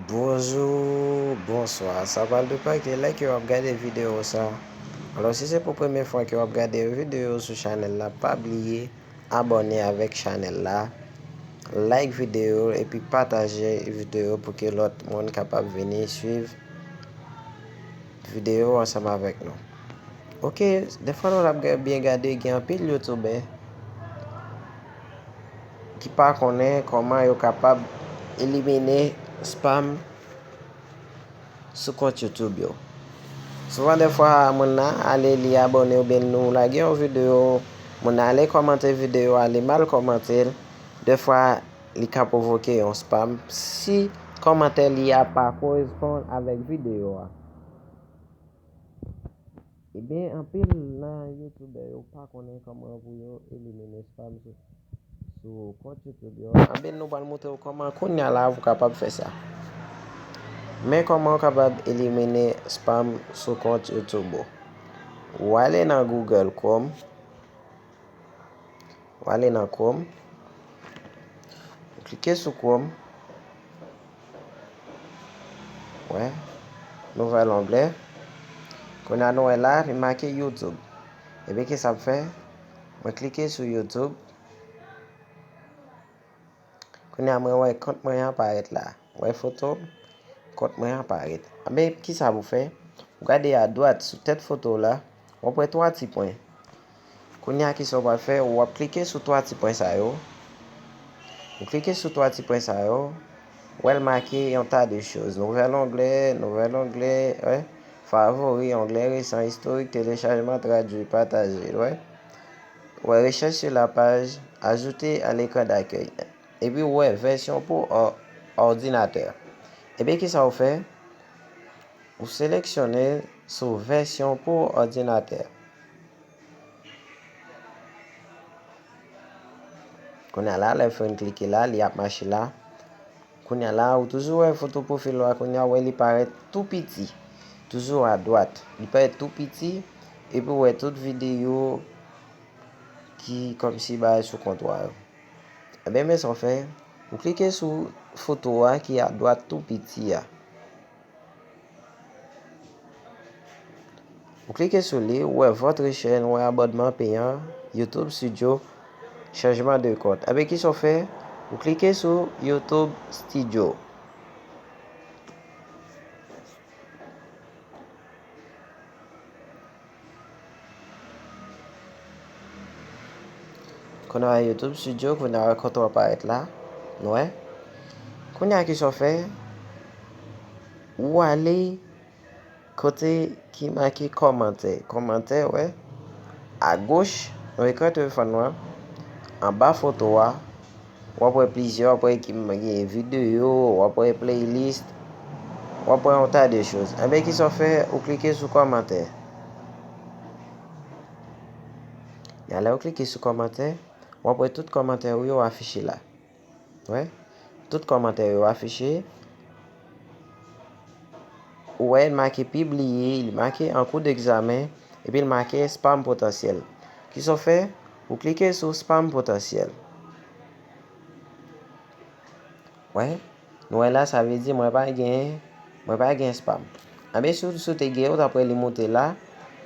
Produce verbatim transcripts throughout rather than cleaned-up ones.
Bonjou, bonswa. Sa pral depann ki lè ke w ap gade videyo sa. Alò, si se pou premye fwa ke w ap gade yon videyo sou chanèl la, pa bliye abòne avèk chanèl la, like videyo epi pataje videyo pou ke lòt moun kapab vini swiv videyo ansanm avèk nou. Oke, defwa nou ap ga- byen gade, gen anpil youtubè ki pa konnen kòman yo kapab elimine spam sou kont YouTube yo. Souvan defwa moun nan ale li abòne oubyen nou lage yon videyo, moun nan ale kòmante videyo a, li mal kòmante l, defwa li ka pwovoke yon spam si kòmantè li a pa koresponn avèk videyo a. Ebyen, anpil nan youtubè yo pa konnen kòman pou yo elimine spam sou, sou kont YouTube yo. Anben, nou pral montre w kòman kounye a la pou w kapab fè sa. Men kòman w kapab elimine spam sou kont YouTube ou. Ou ale nan Google Chrome. Ou ale nan Chrome. Ou klike sou Chrome. Wè, nouvèl onglè. Kounye a nou wè la, li make YouTube. Ebyen, kisa m fè? Mwen klike sou YouTube. Kounye a mwen wè kont mwen an parèt la. Wè foto m, kont mwen an parèt. Anben, kisa pou fè? Ou gade adwat sou tèt foto w la, w ap wè twa ti pwen. Kounye a, kisa w pral fè? W ap klike sou twa ti pwen sa yo. Ou klike sou twa ti pwen sa yo, w wè l make yon ta de choz. Nouvèl onglè, nouvèl onglè, wè, favori, onglè resan, istorik, telechajman, tradui, pataje, wè. Wè, recherche sur la page, ajouter à l'écran d'accueil. Epi w wè vèsyon pou ò- òdinatè. Ebyen, kisa w fè? Ou seleksyone sou vèsyon pou òdinatè. Kounye a la, lè w fin klike la, li ap mache la. Kounye a la, ou toujou wè foto pwofil ou a, kounye a, ou wè li parèt tou piti. Toujou adwat. Li parèt tou piti, epi ou wè tout videyo ki kòmsi bay sou kont ou a yo. Ebyen, men sa w fè, ou klike sou foto a ki adwat tou piti a. Ou klike sou li, ou wè votre chaîne, ou wè abònman peyan, YouTube Studio, changement de compte. Ebyen, kisa w fè? Ou klike sou YouTube Studio. Kounye a YouTube Studio, kounye a wè kote w ap parèt la. Nou wè? Kounye a kisa w fè? Ou ale kote ki make kòmantè. Kòmantè, wè. Agoch, nou ekran telefòn nou an. Anba foto a, w ap wè plizyè, w ap wè ki gen videyo, w ap wè playlist, w ap wè yon ta de choz. Enben, kisa w fè? Ou klike sou kòmantè. Lè w klike sou kòmantè, w ap wè tout kòmantè ou yo afiche la. Wè, tout kòmantè yo afiche. Ou wè, l make pibliye, li make an kou degzamen, epi l make spam potansyèl. Kisa w fè? Ou klike sou spam potansyèl. Wè, nou wè la, sa vle di mwen pa gen, mwen pa gen spam. Anben, si w, si w te gen, ou t ap wè li moute la,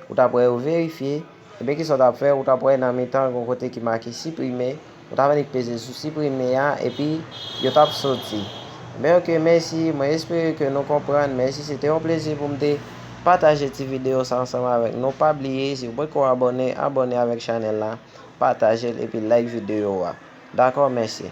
ou t ap wè yo verifye. Ebyen, kisa w t ap fè? Ou t ap wè nan mitan, gon kote ki make siprime, ou t ap annik peze sou siprime a, epi yo t ap soti. Enben, oke, mèsi. Mwen espere ke nou konprann. Mèsi, se te yon plezi pou m te pataje ti videyo sa ansanm avèk nou. Pa bliye, si w poko abòne, abòne avèk chanèl la, pataje l, epi like videyo a. Dakò, mèsi.